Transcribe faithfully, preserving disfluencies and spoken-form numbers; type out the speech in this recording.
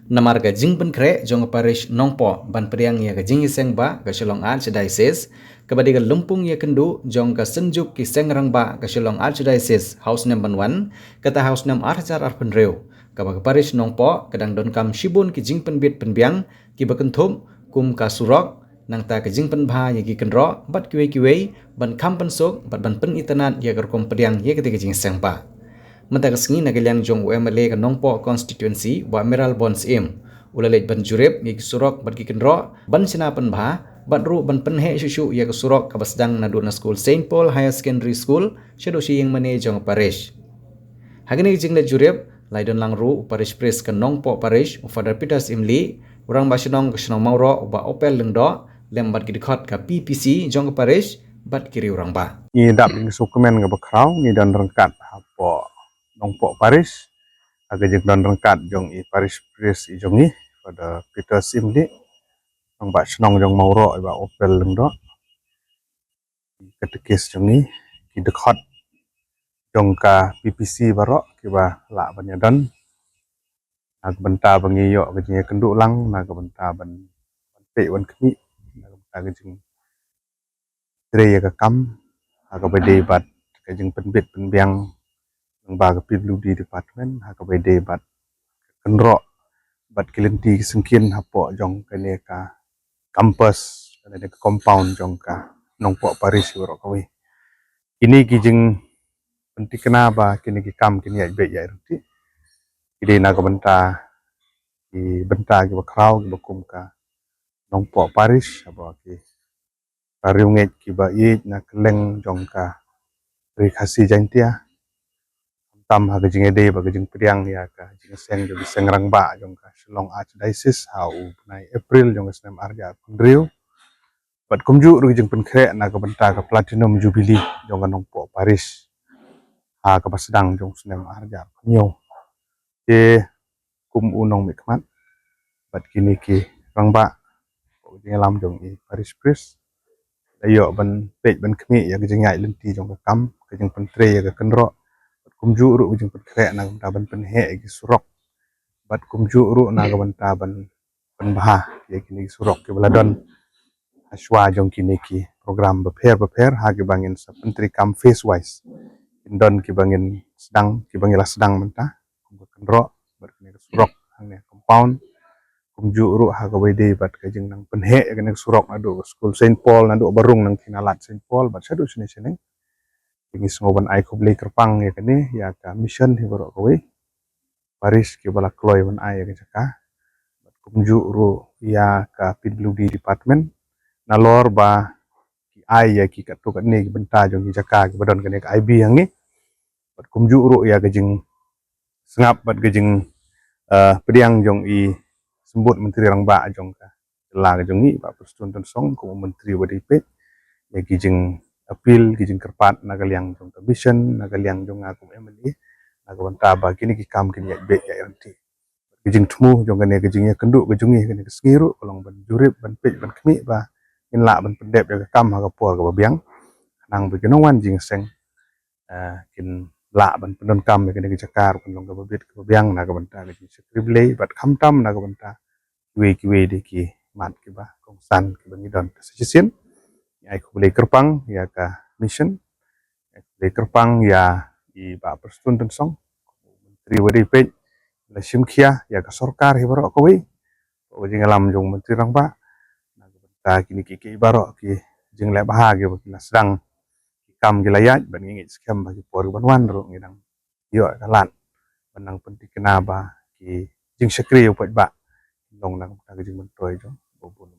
Namar ka jingpynkhreh jong ka parish Nongpoh ban pdiang ïa ka jingïaseng bah ka Shillong Archdiocese, kaba dei ka lympung ïakynduh jong ka Synjuk ki Seng Rangbah ka Shillong Archdiocese ha u snem ban wan, kata ha u snem ar hajar arphew hynriew, kaba ka parish Nongpoh ka dang donkam shibun ki jingpynbit pynbiang kiba kynthup kum ka surok, nangta ka jingpynbha ïa ki kynroh bad kiwei kiwei ban kham pynsuk bad ban pynitynnad ïa ka rukom pdiang ïa kata ka jingïaseng bah. Mynta ka sngi na ka liang jong u M L A ka Nongpoh constituency, Bah Mayralborn Syiem, u la leit ban jurip ïa ki surok bad ki kynroh ban shna pynbha bad ruh ban pynheh shuh shuh ïa ka surok kaba sdang naduh na skul Saint Paul Higher Secondary School shaduh sha ïingmane jong ka parish. Ha kane ka jingleit jurip la ïadon lang ruh u parish priest ka Nongpoh Parish, u Father Peter Syiemlieh, u rangbah shnong ka shnong Mawroh, u Bah Opel Lyngdoh, lem bad ki dkhot ka P P C jong ka parish bad ki riew rangbah. Ngi dap ïa ka sngewkmen kaba khraw, ngi don ryngkat hapoh Nongpoh Parish ha ka jingdon ryngkat jong i parish priest i jong ngi, Father Peter Syiemlieh, rangbah shnong jong Mawroh, i Bah Opel Lyngdoh, ki katekis jong ngi, ki dkhot jong ka P P C baroh kiba lah ban ïadon na ka bynta ba ngi ïoh ka jingïakynduh lang, na ka bynta ban, ban peit ban khmih na ka bynta ka jingtrei ïa ka kam ha kaba ïadei bad ka jingpynbit pynbiang lyngba ka P W D department, ha kaba ïadei bad ka kynroh bad ki lynti ki syngkien hapoh jong kane ka campus, kane ka compound jong ka Nongpoh Parish baroh kawei. Kine ki jingpyntikna ba kine ki kam kin ïaid beit ïaid ryntih ki dei na ka bynta, ki bynta kiba khraw kiba kum ka Nongpoh Parish, haba ki ka riewngeit kiba ïeit na kylleng jong ka Ri Khasi Jaiñtia, tam ha ka jingïadei bad ka jingpdiang ïa ka jingïaseng jong ki seng rangbah jong ka Shillong Archdiocese ha u bnai April jong ka snem ar hajar arphew hynriew. Bad kumjuh ruh ka jingpynkhreh na ka bynta ka Platinum Jubilee jong ka Nongpoh Parish ha kaba sdang jong u snem ar hajar arphew hynñiew. Te kum u nongmihkhmat bad kine ki rangbah, ka jingïalam jong i parish priest, la ïoh ban peit ban khmih ïa ka jingïaid lynti jong ka kam, ka jingpyntrei ïa ka kynroh, bad kumjuh ruh ka jingpynkhreh na ka bynta ban pynheh ïa ki surok, bad kumjuh ruh na ka bynta ban pynbha ïa kine ki surok kiba la don hashwa jong kine ki program bapher bapher ha kiba ngin sa pyntreikam phase wise. Kin don kiba ngin sdang, kiba ngi la sdang mynta, kum ka kynroh bad kine ki surok hangne compound, kumjuh ruh ha kaba ïadei bad ka jingnang pynheh ïa kane ka surok naduh ka skul Saint Paul, naduh ba rung nangkynalad Saint Paul bad shaduh shane shane. Te ngi sngew ban ai khublei kyrpang ïa kane, ïa ka mission hi baroh kawei, parish kiba la kloi ban ai ïa ka jaka, bad kumjuh ruh ïa ka P W D department nalor ba ki ai ïa ki katto katne ki bynta jong ki jaka kiba don kane ka I B hangne, bad kumjuh ruh ïa ka jing sngap bad ka jing, eh, pdiang jong i Symbud Myntri Rangbah jong ka jylla ka jong ngi, Bah Prestone Tynsong, kum u myntri ba dei peit ïa ki jingappeal, ki jingkyrpad na ka liang jong ka mission, na ka liang jong nga kum M L A, na ka bynta ba kine ki kam kin ïaid beit ïaid ryntih. Ki jingthmu jong kane ka jingïakynduh ka jong ngi kane ka sngi ruh ka long ban jurip, ban peit, ban khmih ba ngin lah ban pyndep ïa ka kam ha ka por kaba biang, khnang ba ki nongwan jingïaseng, eh, kin lah ban pyndonkam ïa kane ka jaka ruh kan long kaba bit kaba biang na ka bynta ka jingshakri Blei bad khamtam na ka bynta kiwei kiwei de ki mat kiba kongsan kiba ngi don. Te sa shisien ngi ai khublei kyrpang ïa ka mission, ngi ai khublei kyrpang ïa i Bah Prestone Tynsong, myntri ba dei peit, la shim khia ïa ka sorkar hi baroh kawei, ka jingïalam jong u Myntri Rangbah, na ka bynta kine kiei kiei baroh ki jingleh bha kiba ki la sdang, ki kam ki la ïaid, bad ngi ngeit skhem ba ki por kiban wan ruh ngi dang ïoh ka lad ban nang pyntikna ba ki jingshakri u paidbah long na ka bynta ka jingmyntoi jong u ba bun.